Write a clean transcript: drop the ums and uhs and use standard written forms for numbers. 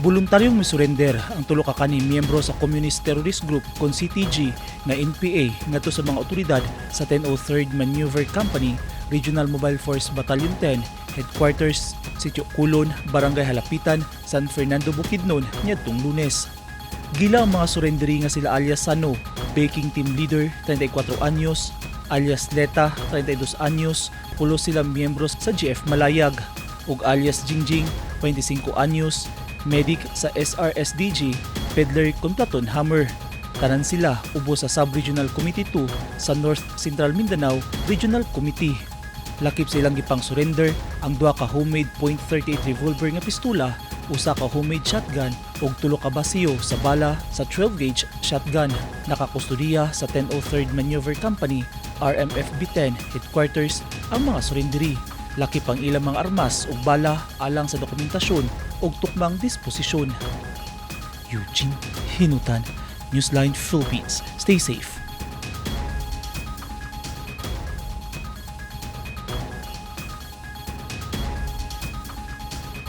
Voluntaryong misurrender ang tulo ka kani miyembro sa Communist Terrorist Group kon CTG nga NPA ngadto sa mga otoridad sa 1003rd Maneuver Company, Regional Mobile Force Battalion 10, Headquarters, Sitio Kulon, Barangay Halapitan, San Fernando, Bukidnon niadtong Lunes. Gila ang mga surrenderee nga sila alias Sano, baking team leader, 34 anyos, alias Leta, 32 anyos, pulo sila miyembro sa GF Malayag, ug alias Jingjing, 25 anyos, medic sa SRSDG, peddler kon Platon Hammer. Tanan sila ubos sa Sub-Regional Committee 2 sa North Central Mindanao Regional Committee. Lakip sa ilang gipang surrender ang duha ka homemade .38 revolver nga pistula, usa ka homemade shotgun ug tulo ka basiyo sa bala sa 12 gauge shotgun. Nakakustodiya sa 1003rd Maneuver Company, RMFB 10 Headquarters ang mga surrenderee. Lakip ang ilang mga armas ug bala alang sa dokumentasyon ug tukmang disposisyon. Eugene Hinutan, Newsline Philippines. Stay safe.